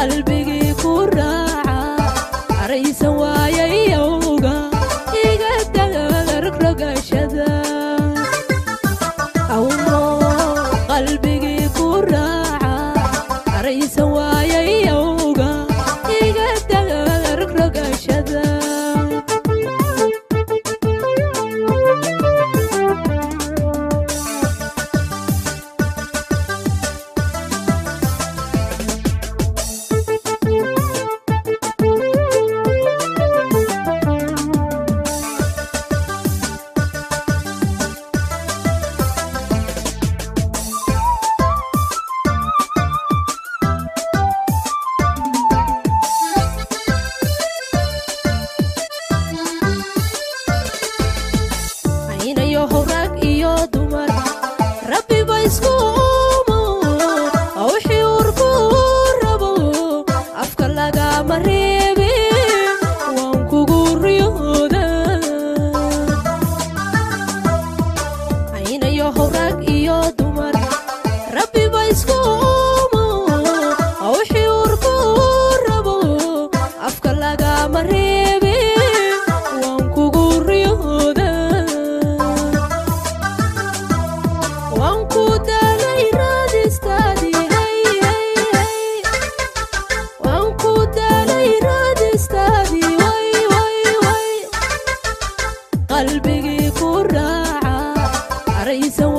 Qalbigii ku raaca araysan waayayowga iga dagarrogashada. Awno qalbigii ku raaca araysan waayayowga iga dagarrogashada. Aynayo rag iyo dumar rabbiba isku uumo, wixii urku rabo afka lagama reebe, waan kugu riyooda. Aynayo rag iyo dumar rabbiba isku uumo, wixii urku rabo afka lagama reebe, waan kugu riyooda. Waan ku daalay raadistaadii, hey hey hey, waan ku daalay raadistaadii, way way way. Qalbigii ku raaca araysan